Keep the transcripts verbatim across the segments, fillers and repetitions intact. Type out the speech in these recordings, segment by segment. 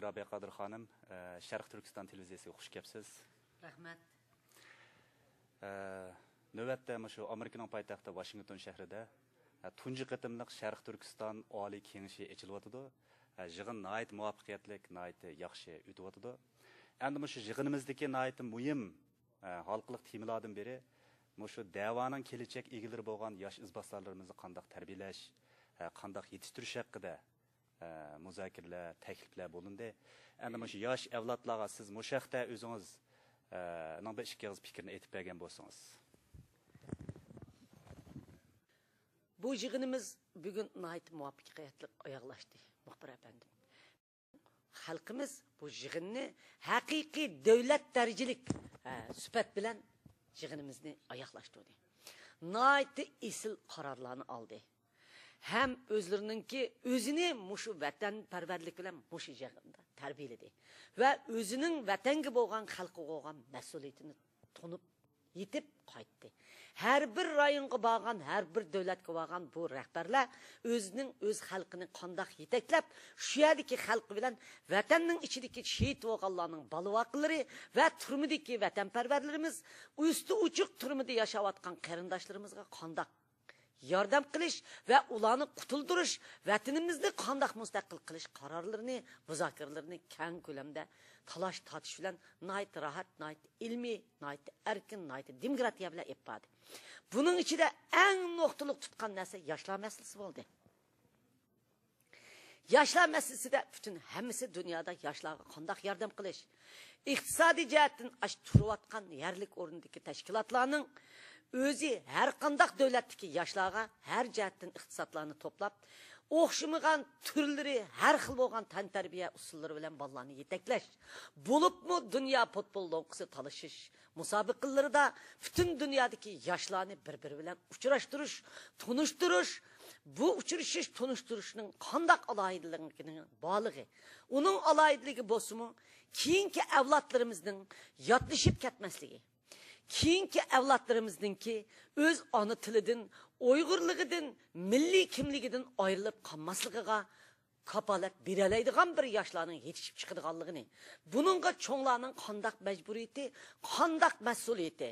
رابىيە قادىر خانىم، ئە، شەرقىي تۈركىستان تېلېۋىزىيەسىگە خۇش كەپسىز. رەھمەت. ئە، نۆۋەتتە مۇشۇ ئامېرىكىنىڭ پايتەختى ۋاشىنگتون شەھىرىدە، ئە، تۇنجى قېتىملىق شەرقىي تۈركىستان ئالىي كېڭىشى ئېچىلىۋاتىدۇ. ئە، يىغىن ناھايىتى مۇۋەپپەقىيەتلىك، ناھايىتى ياخشى ئۆتۈۋاتىدۇ. ئەمدى مۇشۇ يىغىنىمىزدىكى ناھايىتى مۇھىم، ئە، ھالقىلىق تېمىلاردىن بىرى مۇشۇ دەۋانىڭ كېلەچەك ئىگىلىرى بولغان ياش ئىزباسارلىرىمىزنى قانداق تەربىيەلەش، ئە، قانداق يېتىشتۈرۈش ھەققىدە ئە، مۇزاكىرىلەر، تەكلىپلەر بولۇندى. ئەمدى مۇشۇ ياش ئەۋلادلارغا سىز مۇشۇ ھەقتە ئۆزىڭىز، ئە، نىڭ بىر ئىككى ئېغىز پىكرىنى ئېيتىپ بەرگەن بولسىڭىز. بۇ يىغىنىمىز بۈگۈن ناھايىتى مۇۋەپپەقىيەتلىك ئاياغلاشتى، مۇخبىر ئەپەندىم. خەلقىمىز بۇ يىغىننى ھەقىقىي دۆلەت دەرىجىلىك، ئە، سۈپەت بىلەن يىغىنىمىزنى ئاياغلاشتۇردى. ناھايىتى ئېسىل قارارلارنى ئالدى. ھەم ئۆزلىرىنىڭكى ئۆزىنى مۇشۇ ۋەتەنپەرۋەرلىك بىلەن مۇشۇ يىغىندا تەربىيەلىدى ۋە ئۆزىنىڭ ۋەتەنگە بولغان، خەلققە بولغان مەسئۇلىيىتىنى تونۇپ يېتىپ قايتتى. ھەر بىر رايونغا بارغان، ھەر بىر دۆلەتكە بارغان بۇ رەھبەرلەر ئۆزىنىڭ، ئۆز خەلقىنى قانداق يېتەكلەپ، شۇ يەردىكى خەلقى بىلەن ۋەتەننىڭ ئىچىدىكى شېھىت بولغانلارنىڭ بالا-ۋاقىلىرى ۋە تۈرمىدىكى ۋەتەنپەرۋەرلىرىمىز، ئۈستى ئوچۇق تۈرمىدە ياشاۋاتقان قېرىنداشلىرىمىزغا قانداق ياردەم قىلىش ۋە ئۇلارنى قۇتۇلدۇرۇش، ۋەتىنىمىزنى قانداق مۇستەقىل قىلىش قارارلىرىنى، مۇزاكىرىلىرىنى كەڭ كۆلەمدە تالاش-تارتىش بىلەن ناھايىتى راھەت، ناھايىتى ئىلمىي، ناھايىتى ئەركىن، ناھايىتى دېموكراتىيە بىلەن ئېلىپ باردى. بۇنىڭ ئىچىدە ئەڭ نۇقتىلىق تۇتقان نەرسە ياشلار مەسىلىسى بولدى. ياشلار مەسىلىسىدە پۈتۈن ھەممىسى دۇنيادا ياشلارغا قانداق ياردەم قىلىش، ئىقتىسادىي جەھەتتىن ئاشۇ تۇرۇۋاتقان يەرلىك ئورنىدىكى تەشكىلاتلارنىڭ ئۆزى ھەر قانداق دۆلەتتىكى ياشلارغا ھەر جەھەتتىن ئىقتىسادلارنى توپلاپ، ئوخشىمىغان تۈرلىرى، ھەر خىل بولغان تەنتەربىيە ئۇسۇللىرى بىلەن بالىلارنى يېتەكلەش، بولۇپمۇ دۇنيا پۇتبول لوڭقىسى تالىشىش مۇسابىقىلىرىدا پۈتۈن دۇنيادىكى ياشلارنى بىر-بىرى بىلەن ئۇچراشتۇرۇش، تونۇشتۇرۇش، بۇ ئۇچرىشىش، تونۇشتۇرۇشنىڭ قانداق ئالاھىدىلىكىنىڭ بارلىقى، ئۇنىڭ ئالاھىدىلىكى بولسىمۇ، كېيىنكى ئەۋلادلىرىمىزنىڭ ياتلىشىپ كەتمەسلىكى، كېيىنكى ئەۋلادلىرىمىزنىڭكى ئۆز ئانا تىلىدىن، ئۇيغۇرلۇقىدىن، مىللىي كىملىكىدىن ئايرىلىپ قالماسلىقىغا كاپالەت بېرەلەيدىغان بىر ياشلارنىڭ يېتىشىپ چىقىدىغانلىقىنى، بۇنىڭغا چوڭلارنىڭ قانداق مەجبۇرىيىتى، قانداق مەسئۇلىيىتى،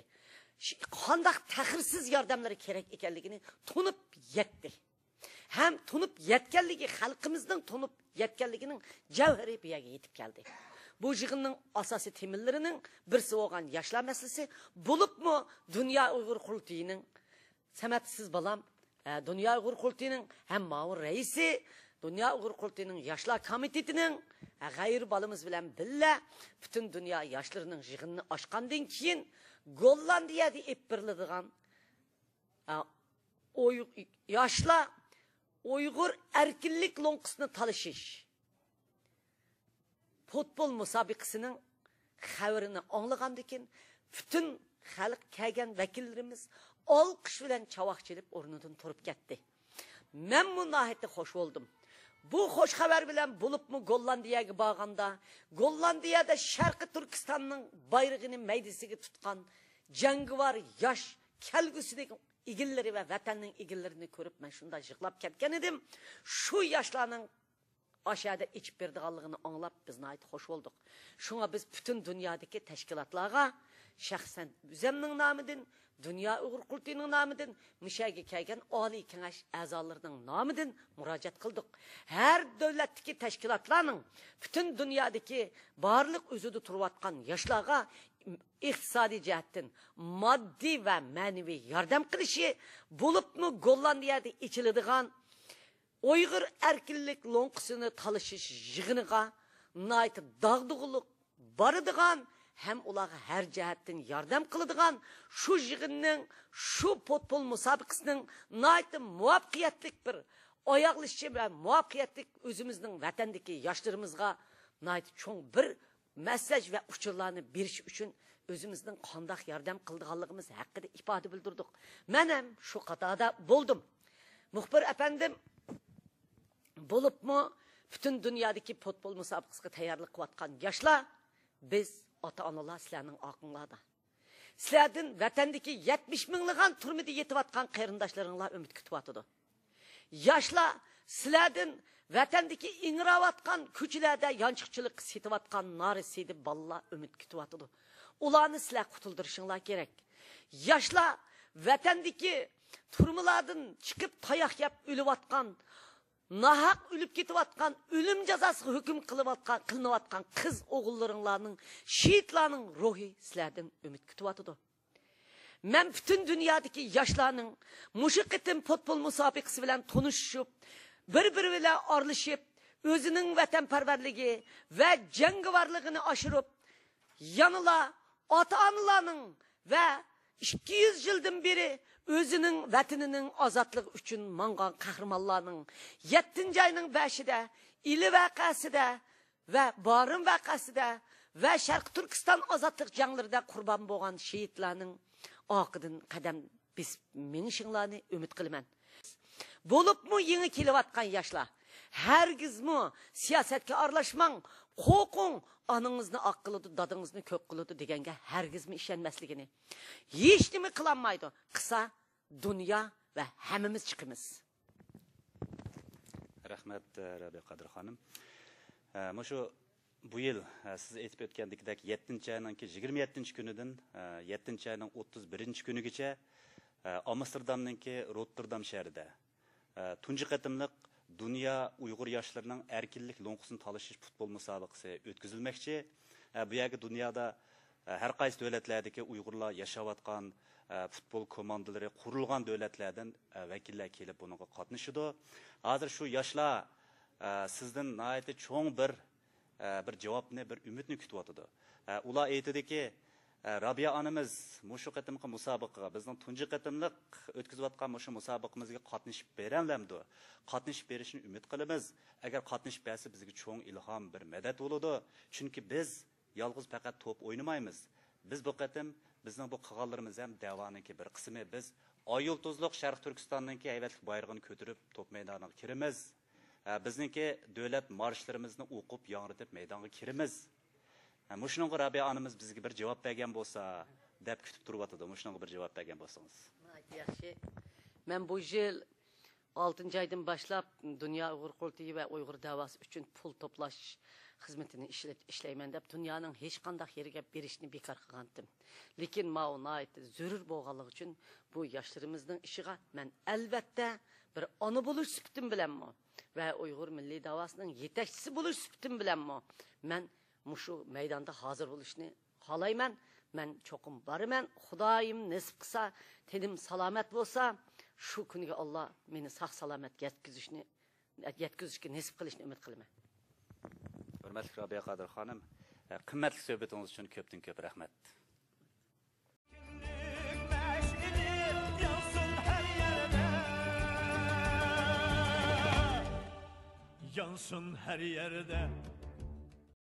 ش-، قانداق تەخىرسىز ياردەملىرى كېرەك ئىكەنلىكىنى تونۇپ يەتتى. ھەم تونۇپ يەتكەنلىكى، خەلقىمىزنىڭ تونۇپ يەتكەنلىكىنىڭ جەۋھىرى بۇ يەرگە يېتىپ كەلدى. بۇ يىغىننىڭ ئاساسىي تېمىلىرىنىڭ بىرسى بولغان ياشلار مەسىلىسى، بولۇپمۇ دۇنيا ئۇيغۇر قۇرۇلتىيىنىڭ سەمەت، سىز بالام، ئە، دۇنيا ئۇيغۇر قۇرۇلتىيىنىڭ ھەم مۇئاۋىن رەئىسى، دۇنيا ئۇيغۇر قۇرۇلتىيىنىڭ ياشلار كومىتېتىنىڭ، ئە، غەيرىي بالىمىز بىلەن بىللە پۈتۈن دۇنيا ياشلىرىنىڭ يىغىنىنى ئاچقاندىن كېيىن، گوللاندىيەدە ئېلىپ بېرىلىدىغان، ئە، ئۇي-، ياشلار ئۇيغۇر ئەركىنلىك لوڭقىسىنى تالىشىش پۇتبول مۇسابىقىسىنىڭ خەۋىرىنى ئاڭلىغاندىكىن، پۈتۈن خەلق، كەلگەن ۋەكىللىرىمىز ئالقىش بىلەن چاۋاك چېلىپ ئورنىدىن تۇرۇپ كەتتى. مەنمۇ ناھايىتى خوش بولدۇم. بۇ خوش خەۋەر بىلەن بولۇپمۇ گوللاندىيەگە بارغاندا، گوللاندىيەدە شەرقىي تۈركىستاننىڭ بايرىقىنى مەيدىسىگە تۇتقان جەڭگىۋار ياش كەلگۈسىدىكى ئىگىلىرى ۋە ۋەتەننىڭ ئىگىلىرىنى كۆرۈپ، مەن شۇنداق يىغلاپ كەتكەن ئىدىم. شۇ ياشلارنىڭ ئاشۇ يەردە ئېچىپ بېرىدىغانلىقىنى ئاڭلاپ، بىز ناھايىتى خوش بولدۇق. شۇڭا بىز پۈتۈن دۇنيادىكى تەشكىلاتلارغا، شەخسەن ئۆزۈمنىڭ نامىدىن، دۇنيا ئۇيغۇر قۇرۇلتىيىنىڭ نامىدىن، مۇشۇ يەرگە كەلگەن ئالىي كېڭەش ئەزالىرىنىڭ نامىدىن مۇراجىئەت قىلدۇق. ھەر دۆلەتتىكى تەشكىلاتلارنىڭ پۈتۈن دۇنيادىكى بارلىق ئۆزىدە تۇرۇۋاتقان ياشلارغا ئىقتىسادىي جەھەتتىن ماددىي ۋە مەنىۋى ياردەم قىلىشى، بولۇپمۇ گوللاندىيەدە ئېچىلىدىغان ئۇيغۇر ئەركىنلىك لوڭقىسىنى تالىشىش يىغىنىغا ناھايىتى داغدۇغىلىق بارىدىغان ھەم ئۇلارغا ھەر جەھەتتىن ياردەم قىلىدىغان، شۇ يىغىننىڭ، شۇ پۇتبول مۇسابىقىسىنىڭ ناھايىتى مۇۋەپپەقىيەتلىك بىر ئاياغلىشىشى ۋە مۇۋەپپەقىيەتلىك ئۆزىمىزنىڭ ۋەتەندىكى ياشلىرىمىزغا ناھايىتى چوڭ بىر مەسساژ ۋە ئۇچۇرلارنى بېرىش ئۈچۈن ئۆزىمىزنىڭ قانداق ياردەم قىلىدىغانلىقىمىز ھەققىدە ئىپادە بىلدۈردۇق. مەن ھەم شۇ قاتاردا بولدۇم. مۇخبىر ئەپەندىم، بولۇپمۇ پۈتۈن دۇنيادىكى پۇتبول مۇسابىقىسىگە تەييارلىق قىلىۋاتقان ياشلار، بىز ئاتا-ئانىلار سىلەرنىڭ ئارقىڭلاردا. سىلەردىن ۋەتەندىكى يەتمىش مىڭلىغان تۈرمىدە يېتىۋاتقان قېرىنداشلىرىڭلار ئۈمىد كۈتۈۋاتىدۇ. ياشلار، سىلەردىن ۋەتەندىكى ئىڭراۋاتقان كوچىلەردە يانچۇقچىلىققا سېتىۋاتقان نارەسىدە بالىلار ئۈمىد كۈتۈۋاتىدۇ. ئۇلارنى سىلەر قۇتۇلدۇرۇشۇڭلار كېرەك. ياشلار ۋەتەندىكى تۈرمىلەردىن چىقىپ تاياق يەپ ئۆلۈۋاتقان، ناھەق ئۆلۈپ كېتىۋاتقان، ئۆلۈم جازاسىغا ھۆكۈم قىلىۋاتقان، قىلىنىۋاتقان قىز ئوغۇللىرىڭلارنىڭ، شېھىتلارنىڭ روھى سىلەردىن ئۈمىد كۈتۈۋاتىدۇ. مەن پۈتۈن دۇنيادىكى ياشلارنىڭ مۇشۇ قېتىم پۇتبول مۇسابىقىسى بىلەن تونۇشۇشۇپ، بىر-بىرى بىلەن ئارىلىشىپ، ئۆزىنىڭ ۋەتەنپەرۋەرلىكى ۋە جەڭگىۋارلىقىنى ئاشۇرۇپ، يەنىلا ئاتا-ئانىلارنىڭ ۋە ئىككى يۈز يىلدىن بېرى ئۆزىنىڭ ۋەتىنىنىڭ ئازادلىقى ئۈچۈن ماڭغان قەھرىمانلارنىڭ يەتتىنچى ئاينىڭ بەشىدە ئىلى ۋەقەسىدە ۋە بارىن ۋەقەسىدە ۋە شەرقىي تۈركىستان ئازادلىق جەڭلىرىدە قۇربان بولغان شېھىتلارنىڭ ئارقىدىن قەدەم بېسىپ مېڭىشىڭلارنى ئۈمىد قىلىمەن. بولۇپمۇ يېڭى كېلىۋاتقان ياشلار، ھەرگىزمۇ سىياسەتكە ئارىلاشماڭ، قورقۇڭ، ئانىڭىزنى ئاق قىلىدۇ، دادىڭىزنى كۆك قىلىدۇ دېگەنگە ھەرگىزمۇ ئىشەنمەسلىكىنى. ھېچنېمە قىلالمايدۇ، قىلسا دۇنيا ۋە ھەممىمىز چىقىمىز. رەھمەت، رەبىيە قادىر خانىم. ئە، مۇشۇ بۇ يىل، ئە، سىز ئېيتىپ ئۆتكەندىكىدەك يەتتىنچى ئاينىڭكى يىگىرمە يەتتىنچى كۈنىدىن، ئە، يەتتىنچى ئاينىڭ ئوتتۇز بىرىنچى كۈنىگىچە، ئە، ئامستېردامنىڭكى روتتېردام شەھىرىدە، ئە، تۇنجى قېتىملىق دۇنيا ئۇيغۇر ياشلىرىنىڭ ئەركىنلىك لوڭقىسىنى تالىشىش پۇتبول مۇسابىقىسى ئۆتكۈزۈلمەكچى. ئە، بۇ يەرگە دۇنيادا، ئە، ھەر قايسى دۆلەتلەردىكى ئۇيغۇرلار ياشاۋاتقان، ئە، پۇتبول كوماندىلىرى قۇرۇلغان دۆلەتلەردىن، ئە، ۋەكىللەر كېلىپ بۇنىڭغا قاتنىشىدۇ. ھازىر شۇ ياشلار، ئە، سىزدىن ناھايىتى چوڭ بىر، ئە، بىر جاۋابنى، بىر ئۈمىدنى كۈتۈۋاتىدۇ. ئە، ئۇلار ئېيتىدۇكى، ئە، رابىيە ئانىمىز مۇشۇ قېتىمقى مۇسابىقىگە، بىزنىڭ تۇنجى قېتىملىق ئۆتكۈزۈۋاتقان مۇشۇ مۇسابىقىمىزگە قاتنىشىپ بېرەلەمدۇ؟ قاتنىشىپ بېرىشىنى ئۈمىد قىلىمىز. ئەگەر قاتنىشىپ بەرسە، بىزگە چوڭ ئىلھام، بىر مەدەت بولىدۇ. چۈنكى بىز يالغۇز پەقەت توپ ئوينىمايمىز. بىز بۇ قېتىم، بىزنىڭ بۇ قىلغانلىرىمىز ھەم دەۋانىڭكى بىر قىسمى. بىز ئاي يۇلتۇزلۇق شەرقىي تۈركىستاننىڭكى ھەيۋەتلىك بايرىقىنى كۆتۈرۈپ توپ مەيدانىغا كىرىمىز. ھە، بىزنىڭكى دۆلەت مارشلىرىمىزنى ئوقۇپ، ياڭرىتىپ مەيدانغا كىرىمىز. ھە، مۇشۇنىڭغا رابىيە ئانىمىز بىزگە بىر جاۋاب بەرگەن بولسا، دەپ كۈتۈپ تۇرۇۋاتىدۇ. مۇشۇنىڭغا بىر جاۋاب بەرگەن بولسىڭىز. ناھايىتى ياخشى. مەن بۇ يىل ئالتىنچى ئايدىن باشلاپ دۇنيا ئۇيغۇر قۇرۇلتىيى ۋە ئۇيغۇر دەۋاسى ئۈچۈن پۇل توپلاش خىزمىتىنى ئىشلەت-، ئىشلەيمەن دەپ دۇنيانىڭ ھېچقانداق يېرىگە بېرىشنى بىكار قىلغانتىم. لېكىن ماۋۇ ناھايىتى زۆرۈر بولغانلىقى ئۈچۈن بۇ ياشلىرىمىزنىڭ ئىشىغا مەن ئەلۋەتتە بىر ئانا بولۇش سۈپىتىم بىلەنمۇ ۋە ئۇيغۇر مىللىي دەۋاسىنىڭ يېتەكچىسى بولۇش سۈپىتىم بىلەنمۇ مەن مۇشۇ مەيداندا ھازىر بولۇشنى خالايمەن. مەن چوقۇم بارىمەن. خۇدايىم نېسىپ قىلسا، تېنىم سالامەت بولسا، شۇ كۈنگە ئاللا مېنى ساق-سالامەت يەتكۈزۈشنى، يەتكۈزۈشكە نېسىپ قىلىشنى ئۈمىد قىلىمەن. ھۆرمەتلىك رابىيە قادىر خانىم، قىممەتلىك سۆھبىتىڭىز ئۈچۈن كۆپتىن كۆپ رەھمەت. يانسۇن ھەر يەردە.